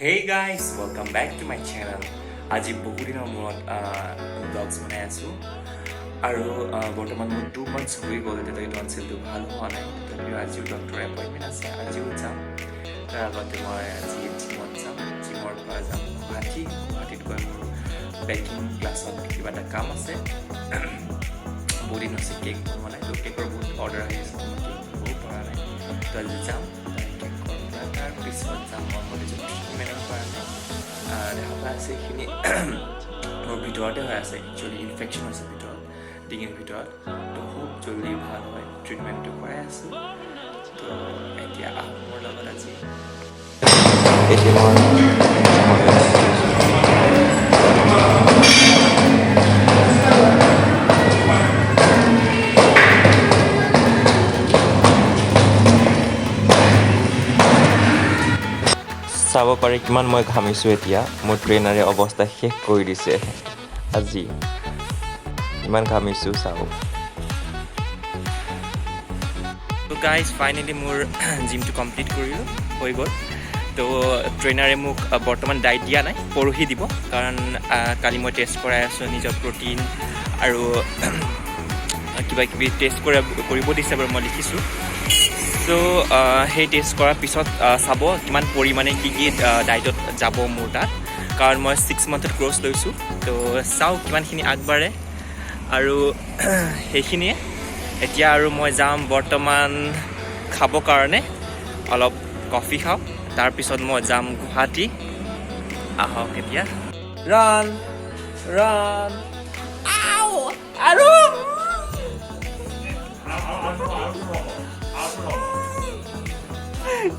Hey guys, welcome back to my channel. আজি বহুদিনৰ মূৰত ব্লগছ বনাই আছোঁ আৰু বৰ্তমান মোৰ 2 মান্থছ হৈ গ'ল, এতিয়ালৈকে টনচিলটো ভাল হোৱা নাই। তথাপিও আজিও ডক্টৰৰ এপইণ্টমেণ্ট আছে, আজিও যাম। তাৰ আগতে মই আজি জিমত যাম। জিমৰ পৰা যাম গুৱাহাটী। গুৱাহাটীত গৈ মোৰ বেকিং ক্লাছত কিবা এটা কাম আছে। বহুত দিন হৈছে কেক বনোৱা নাই, তো কেকৰ বহুত অৰ্ডাৰ আহি আছে, মই কেক বনাবও পৰা নাই। তো আজি যাম কেকৰ পৰা। তাৰপিছত যাম মই মোৰ নিজৰ ট্ৰিটমেণ্টৰ কাৰণে। দেখা পাই আছে, এইখিনি মোৰ ভিতৰতে হৈ আছে। একচুৱেলি ইনফেকশ্যন হৈছে ভিতৰত, ডিঙিৰ ভিতৰত। তো খুব জল্দি ভাল হয়, ট্ৰিটমেণ্টটো কৰাই আছোঁ। তো এতিয়া আহোঁ মোৰ লগত আজি। এতিয়া মই জিমলৈ আহিছোঁ। চাব পাৰে কিমান মই ঘামিছোঁ এতিয়া। মোৰ ট্ৰেইনাৰে অৱস্থা শেষ কৰি দিছে আজি। ইমান ঘামিছোঁ, চাওক। তো গাইজ, ফাইনেলি মোৰ জিমটো কমপ্লিট কৰিলোঁ, হৈ গ'ল। তো ট্ৰেইনাৰে মোক বৰ্তমান ডাইট দিয়া নাই, পৰহি দিব। কাৰণ কালি মই টেষ্ট কৰাই আছোঁ নিজৰ প্ৰ'টিন আৰু কিবা কিবি টেষ্ট কৰিব দিছে বাৰু, মই লিখিছোঁ। চ' সেই টেষ্ট কৰাৰ পিছত চাব কিমান পৰিমাণে কি কি ডাইটত যাব মোৰ তাত। কাৰণ মই 6 মান্থত কৰ্চ লৈছোঁ। তো চাওঁ কিমানখিনি আগবাঢ়ে আৰু সেইখিনিয়ে। এতিয়া আৰু মই যাম বৰ্তমান খাব কাৰণে, অলপ কফি খাওঁ, তাৰপিছত মই যাম গুৱাহাটী। আহক এতিয়া। ৰন, ৰন, আৰু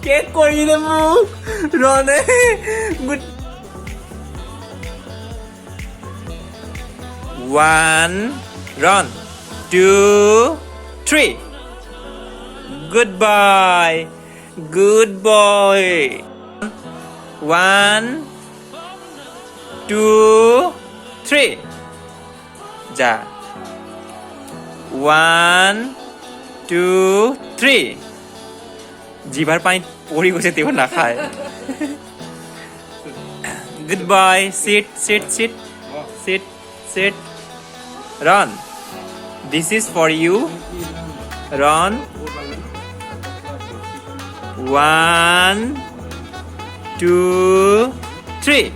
কেক কৰিলে মোক ৰণে। Good. One, run, two, three. Good boy, good boy. One, two, three. যা। One, two, three. জিভাৰ পানীত পৰি গৈছে, তেওঁ নাখায়। Good boy. Sit, sit, sit, sit, sit. Run, this is for you. Run. One, two, three.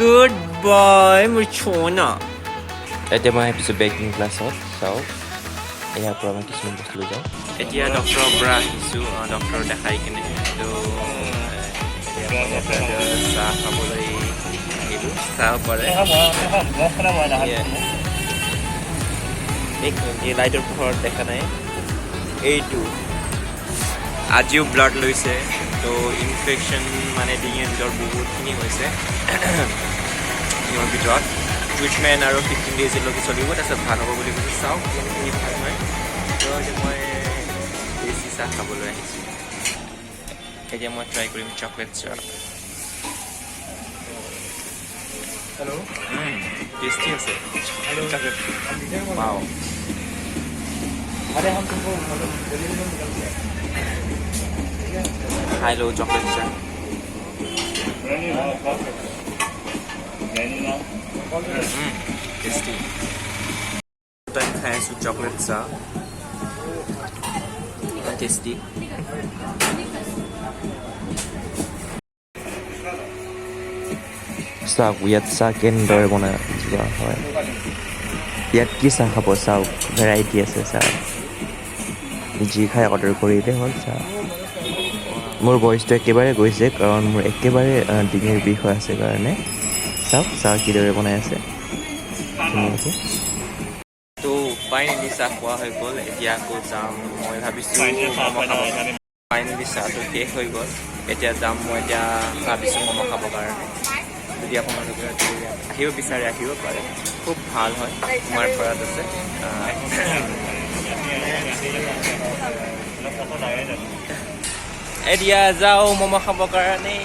Good boy, মোৰ সোনা। এতিয়া মই আহিছোঁ বেকিং ক্লাছত। চাওক, ইয়াৰ পৰা মই কিছুমান বস্তু লৈ যাওঁ। এতিয়া ডক্টৰৰ পৰা আহিছোঁ, ডক্টৰ দেখাই কিনে। তো এতিয়া মই ইয়াতে চাহ খাবলৈ আহিলোঁ, চাহ পাৰে। এই লাইটৰ পোহৰত দেখা নাই। এইটো আজিও ব্লাড লৈছে। তো ইনফেকশ্যন মানে ডিঙিৰ ভিতৰত বহুতখিনি হৈছে। ডিঙৰ ভিতৰত ট্ৰিটমেণ্ট আৰু 15 ডেইজলৈকে চলিব, তাৰপিছত ভাল হ'ব বুলি কৈছে। চাওঁ কিমানখিনি ভাল হয়। তো এতিয়া মই দেশী চাহ খাবলৈ আহিছোঁ। এতিয়া মই ট্ৰাই কৰিম চকলেট চাহ। হেল্ল'। টেষ্টি আছে চকলেট। वाओ। अरे, हम तुमको मतलब गली में निकल गया। খাই লওঁ চকলেট চাহ। हाँ। টেষ্টি। টাইম খাই আছোঁ চকলেট চাহ, ইমান টেষ্টি। চাওক, ইয়াত চাহ কেনেদৰে বনাই যোৱা হয়। ইয়াত কি চাহ খাব চাওক, ভেৰাইটি আছে চাহ। যি খাই অৰ্ডাৰ কৰিলে হ'ল চাহ। মোৰ ভইচটো একেবাৰে গৈছে, কাৰণ মোৰ একেবাৰে ডিঙিৰ বিষ হৈ আছে কাৰণে। চাওক, চাহ কিদৰে বনাই আছে ধুনীয়াকৈ। তো ফাইনেলি চাহ খোৱা হৈ গ'ল। এতিয়া আকৌ যাম মই ভাবিছোঁ ম'ম' খাব। ফাইনেলি চাহটো শেষ হৈ গ'ল। এতিয়া যাম মই, এতিয়া ভাবিছোঁ ম'ম' খাবৰ কাৰণে। যদি আপোনালোকে ইয়াত আহিব বিচাৰে, আহিব পাৰে। খুব ভাল হয়, কুমাৰপাৰাত আছে। এতিয়া যাওঁ ম'ম' খাবৰ কাৰণে।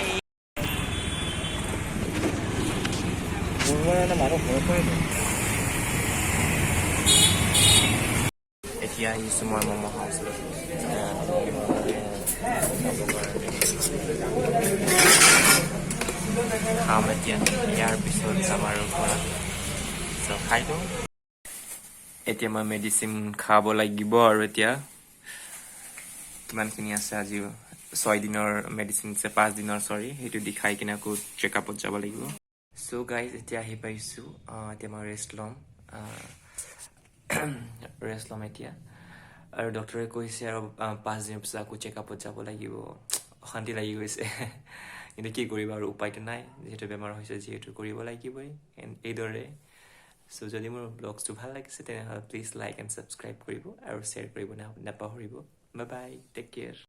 এতিয়া আহিছোঁ মই ম'ম' হাউচলৈ খাবৰ কাৰণে। খাম এতিয়া। ইয়াৰ পিছত যাম আৰু ঘৰত। চ' খাই লওঁ এতিয়া। মই মেডিচিন খাব লাগিব আৰু এতিয়া কিমানখিনি আছে, আজি 6 দিনৰ মেডিচিন আছে, 5 দিনৰ, চৰি। সেইটো দি খাই কিনে আকৌ চেকআপত যাব লাগিব। চ' গাইজ, এতিয়া আহি পাইছোঁ। এতিয়া মই ৰেষ্ট ল'ম, ৰেষ্ট ল'ম এতিয়া। আৰু ডক্টৰে কৈছে আৰু 5 দিনৰ পিছত আকৌ চেকআপত যাব লাগিব। অশান্তি লাগি গৈছে, কিন্তু কি কৰিবা আৰু, উপায়টো নাই। যিহেতু বেমাৰ হৈছে, যিহেতু কৰিব লাগিবই এইদৰে। চ' যদি মোৰ ব্লগছটো ভাল লাগিছে, তেনেহ'লে প্লিজ লাইক এণ্ড ছাবস্ক্ৰাইব কৰিব আৰু শ্বেয়াৰ কৰিব নাপাহৰিব। Bye bye, take care.